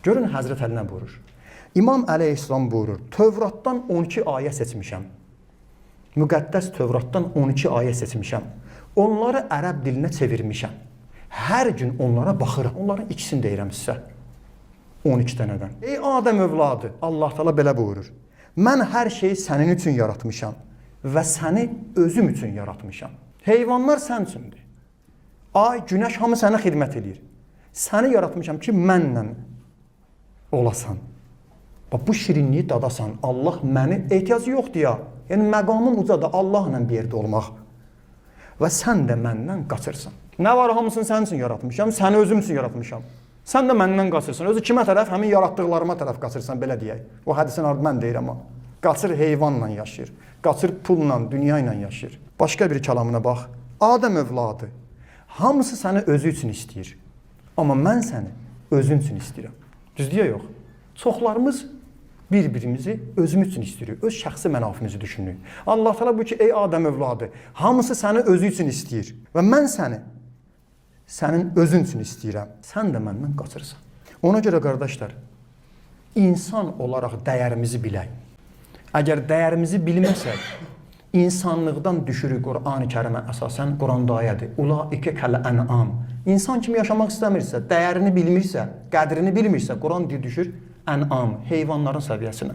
Görün Həzrət Əli nə buyurur? İmam əleyhissalam buyurur: "Tövratdan 12 ayə seçmişəm. Müqəddəs Tövratdan 12 ayə seçmişəm. Onları ərəb dilinə çevirmişəm. Hər gün onlara baxıram. Onların ikisini deyirəm sizə. 12 dənədən. Ey Adəm övladı, Allah Taala belə buyurur: Mən hər şeyi sənin üçün yaratmışam və səni özüm üçün yaratmışam. Heyvanlar sən üçündür. Ay, günəş hamı sənə xidmət eləyir. Səni yaratmışam ki, mənlə olasan. Bax bu şirinliyi dadasan. Allah məni ehtiyacı yoxdur ya. Yəni məqamım ucadır Allahla bir yerdə olmaq. Və sən də məndən qaçırsan. Nə var hamısını sənin üçün yaratmışam, səni özüm üçün yaratmışam. Sən də məndən qaçırsan. Özü kimə tərəf? Həmin yaratdıqlarıma tərəf qaçırsan, belə deyək. O hədisin adı mən deyirəm ha. Qaçır heyvanla yaşayır. Qaçır pulla, dünya ilə yaşayır. Başqa bir kəlamına bax. Adəm övladı. Hamısı səni özü üçün istəyir. Amma mən səni özün üçün istəyirəm. Düzdür ya yox? Çoxlarımız bir-birimizi özümüz üçün istəyirik. Öz şəxsi mənafimizi düşünürük. Allah Teala buyurur ki, ey Adəm övladı, hamısı səni özü üçün istəyir və mən səni sənin özün üçün istəyirəm. Sən də məndən qaçırsan. Ona görə qardaşlar, insan olaraq dəyərimizi bilək. Əgər dəyərimizi bilməsək, insanlıqdan düşürük. Qurani Kərimə əsasən Quranda ayədir. Ulaike kəl ənam. İnsan kimi yaşamaq istəmirsə, dəyərini bilmirsə, qədrini bilmirsə, Quran deyir düşür ənam, heyvanların səviyyəsinə.